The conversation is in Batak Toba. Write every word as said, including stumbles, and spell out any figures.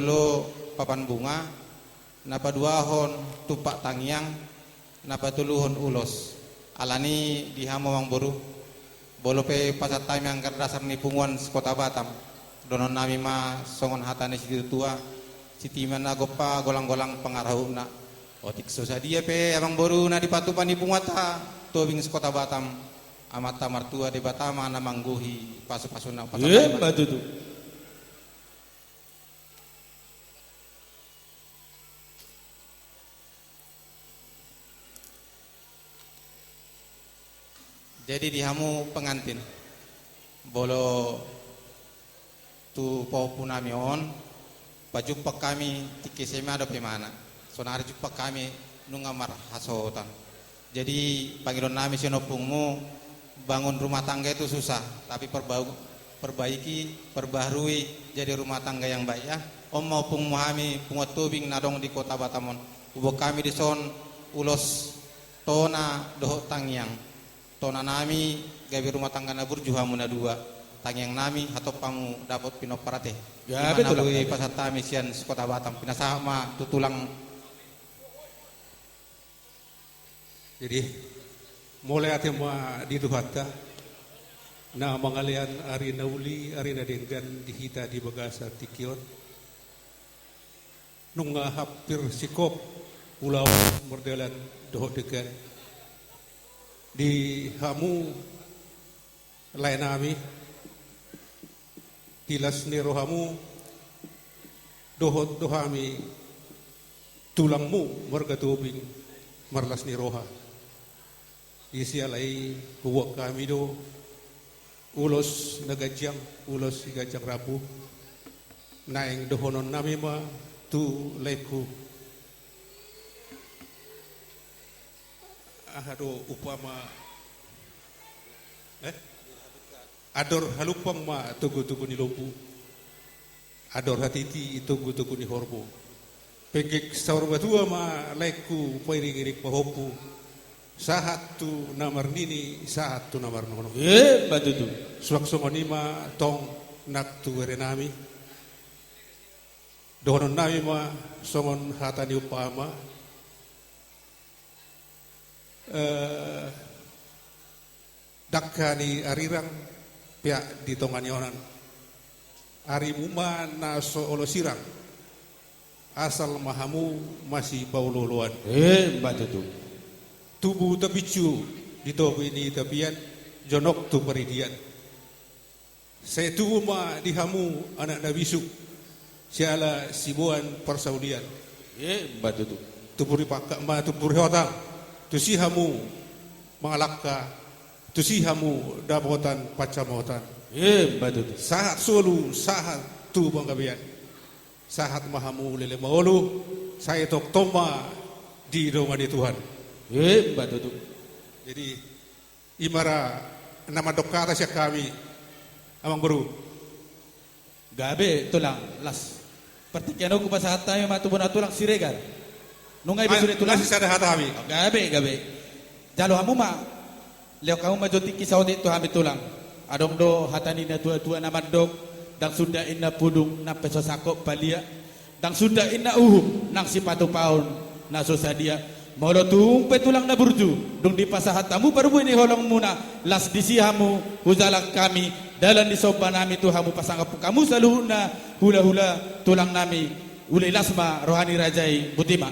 Molo papan bunga, na paduahon tumpak tangiang, na patoluhon ulos. Alani di hamu amangboru, molo pe pasahat hami angka dasar ni punguan sekota Batam, dohononnami ma songon hata ni situatua: Sititi ma na gompa, golang-golang pangarahutna. Otik so sadia pe amangboru na dipatupa ni punguanta, Tobing sekota Batam, Amanta Martua Debata ma na manggohi pasu-pasuna. Emma tutu. Jadi di hamu pengantin, molo tu pahompunami on, pajumpang hami tingki S M A dope imana. Sonari jumpang hami nunga marhasohotan. Jadi pangidoannami sian ompungmu, bangun rumah tangga itu susah, tapi perbau-, perbaiki, perbaharui, jadi rumah tangga yang baik, ya. On ma ompungmu hami, punguan Tobing na adong di kota Batam on. Huboan hami dison ulos tona dohot tangiang. Tonanami, gabe rumah tangga na burju hamu na dua. Tangiangnami, hatop hamu dapot pinompar, ate. Gabe, ima na tulang, boi gabe pasahat hami sian sekota Batam. Pinasahat ma tu tulang. Jadi, mauliate ma di Tuhanta na mangalean ari na uli, ari na denggan di hita di bagasan tingki on. Nunga hampir singkop ulaon mardalan dohot denggan di hamu laenami, di las ni rohamu, dohot do hami tulangmu marga Tobing marlas ni roha. Di siala i huboan hami do ulos na ganjang, ulos siganjang rambu. Naeng dohononnami ma tu laengku. Aha do umpama, eh? Andor halumpang ma togu-togu ni lombu. Andor hatiti togu-togu ni horbo. Penggeng saur matua ma laengku pairing-iring pahompu. Sahat tu na marnini, sahat tu na marnono. Emma tutu. Suang songon i ma tong nang tu berenami. Dohononnami ma songon hata ni umpama. Eh, dangka ni arirang peak di tonga ni onan. Arimu ma na so olo sirang, asal ma hamu masipaolo-oloan. Emma tutu. Tubu tapincu di topi ni tapian, jonok tu paridian. Sai tubu ma di hamu anak na bisuk, siala siboan parsaulian. Emma tutu. Tubu ni pangkat ma tubu ni hotang, tusi hamu mangalangka, tusi hamu dapotan pansamotan. Emma tutu. Sahat solu, sahat tu panggabean. Sahat ma hamu leleng mangolu, sai tongtong ma didongani Tuhan. Emma tutu. Jadi, i ma ra na mandok hata sian hami, amangboru. Gabe, tulang, las. Partingkian on hupasahat hami ma tu bona tulang Siregar. Nunga i be sude, tulang? Masisada hata hami. Gabe, gabe. Jalo hamu ma. Lehon hamu ma jo tingki saotik tu hami, tulang. Adong do hata ni na tua-tua na mandok: Ndang suda inna pudung nang pe so sangkot palia. Ndang suda inna uhum nang sipatupaon na so sadia. Molo tung pe, tulang na burju, dung dipasahat hamu parbue ni holongmuna, las disi hamu hujalang hami dalan ni sombanami tu hamu, pasangap hamu saluhutna hula-hula tulangnami. Uli las ma roha ni raja i. Botima.